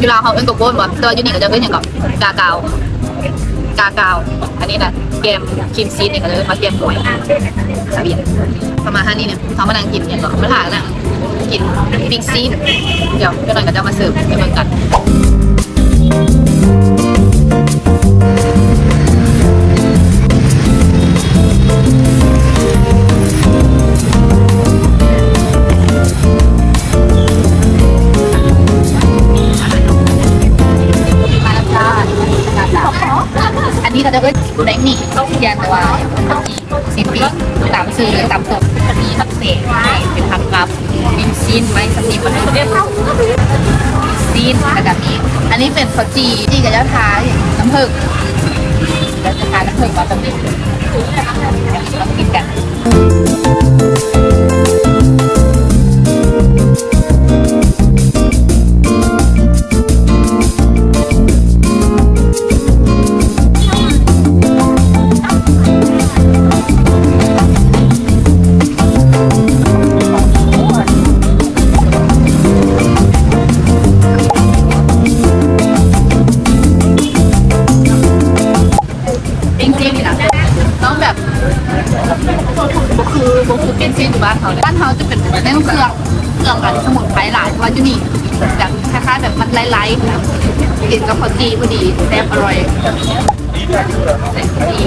ຢູ່ລາວເຮົາເອີ້ນໂກໂກ້ແມ່ນບໍ່? ແຕ່ວ່າຢູ່ນີ້ເຂົາເຈົ້າເອີ້ນຫຍັງເກາະ? ກາກາວ ກາກາວ. ອັນນີ້ນະ ແກມຄຣີມຊີສນີ້ເຂົາເອີ້ນວ່າແກມຫວຍ ສາວວຽດ. ເຂົ້າມາຮ້ານນີ້ນີ້ ເຮົາມານັ່ງກິນຫຍັງເກາະ? ມາຖ້ານັ່ງກິນປີ້ງຊີ້ນ. ດຽວຈັກໜ່ອຍເຂົາເຈົ້າມາເສີບໃຫ້ເບິ່ງກັນ. ອັນນີ້ເຂົາເຈົ້າເອີ້ນແບງໝີ່ ແຕ່ວ່າ ຊີນປີ້ງ ຕາມຊື່ຕາມປົກ ມີບັກແຕງ ເປັນຜັກກັບ ມີຊີ້ນໄມ້ສະຕິບ ຊີ້ນ ແລ້ວກະມີ ອັນນີ້ເປັນເຂົ້າຈີ່ ຈີ່ກະເຈົ້າທານ້ຳເຜິ້ງ ແລ້ວຈະທານ້ຳເຜິ້ງມາແບບນີ້ ລອງກິນກັນ. ປີ້ງຊີ້ນນີ້ນະ ຕ້ອງແບບ ບໍ່ຄື ບໍ່ຄືປີ້ງຊີ້ນຢູ່ບ້ານເຮົາເດ້. ບ້ານເຮົາຈະເປັນແບບໜຶ່ງເຄື່ອງ ເຄື່ອງອັນສະໝຸນໄພຫຼາຍ ແຕ່ວ່າຢູ່ນີ້ແບບຄ້າຍໆ ແບບມັນໄລ່ໆ ນະ ກິນກັບເຂົ້າຈີ່ພໍດີ ແຊບອະລ່ອຍ ແຊບພໍດີ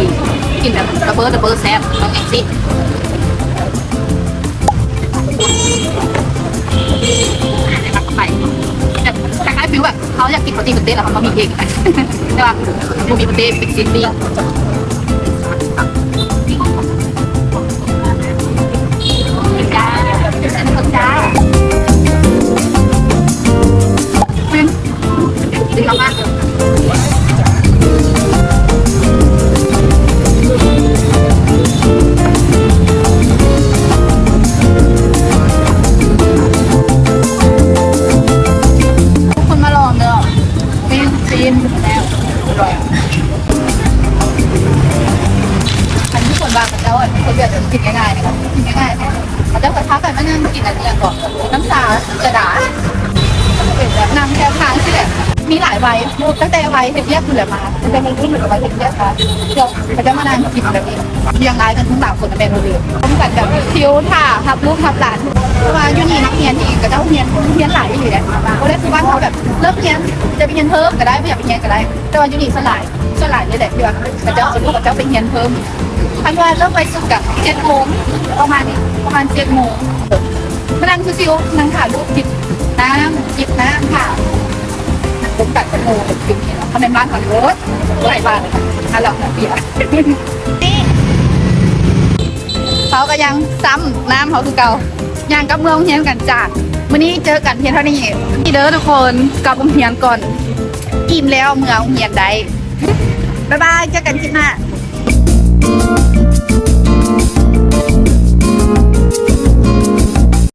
ກິນແບບດັບເບິນ ດັບເບິນແຊບ ຕ້ອງຈັ່ງຊີ້. ໄປ ແບບຄ້າຍໆ ຟີລແບບ ເຮົາຢາກກິນໂປຣຕີນປາເຕ້ ແລ້ວເຮົາມາມີເອງ ແຕ່ວ່າບໍ່ມີປາເຕ້ ເປັນຊີ້ນປີ້ງ. ທຸກຄົນມາລອງເດີ ປີ້ງຊີ້ນແຊບ ອະລ່ອຍ. ອັນນີ້ຄົນວ່າເຂົາເຈົ້າ ຄົນຫວຽດນາມກິນງ່າຍໆ ເນາະ ກິນງ່າຍໆ ເຂົາເຈົ້າກະພາກັນມານັ່ງກິນອັນນີ້ ຫຍັງເກາະ ນ້ຳຊາໂຊດາ ເປັນແບບນັ່ງແຄມທາງຊີ້ແຫຼະ ມີຫຼາຍໄວ ຕັ້ງແຕ່ໄວເຮັດວຽກພຸ້ນແຫຼະມາ ຕັ້ງແຕ່ເຮົາເຮັດວຽກມາ ເຂົາເຈົ້າມານັ່ງກິນແບບນີ້ ຮຽງລາຍກັນທັງສາມຄົນແມ່ນບໍ່ເລີຍ ພ້ອມກັນແບບຄິວຖ້າຮັບລູກຮັບຫຼານ ເພາະວ່າຢູ່ນີ້ນັກຮຽນທີ່ເຂົາເຈົ້າຮຽນ ຮຽນຫຼາຍອີ່ຫຼີແຫຼະ ບໍ່ໄດ້ຄືບ້ານເຮົາແບບເລີກຮຽນຈະໄປຮຽນເພີ່ມກະໄດ້ ບໍ່ຢາກໄປຮຽນກະໄດ້ ແຕ່ວ່າຢູ່ນີ້ສ່ວນຫຼາຍ ສ່ວນຫຼາຍເລີຍແຫຼະ ທີ່ວ່າເຂົາເຈົ້າ ເອົາລູກເຂົາເຈົ້າໄປຮຽນເພີ່ມ ຄັນວ່າເລີ່ມໄວສຸດກະເຈັດໂມງ ປະມານນີ້ ປະມານເຈັດໂມງ ມານັ່ງຊິວໆ ນັ່ງຖ້າລູກ ຈິບນ້ຳ ຈິບນ້ຳຖ້າ ນັ່ງລົມກັນເປັນໂມງ ເປັນສິບນີ້ເນາະ ຄັນແມ່ນບ້ານເຮົານີ້ ໂອ້ຍ ຫຼາຍບາດ ອັນລະເປຍ ເຮົາກະຍັງຊ້ຳນ້ຳເຮົາຄືເກົ່າ ຍ່າງກັບເມືອໂຮງຮຽນກັນຈ້າ. ມື້ນີ້ເຈີກັນພຽງເທົ່ານີ້ ນີ້ເດີທຸກຄົນ ກັບໂຮງຮຽນກ່ອນ ອີ່ມແລ້ວເມືອໂຮງຮຽນໄດ້. ບາຍບາຍ ເຈີກັນຄລິບໜ້າ.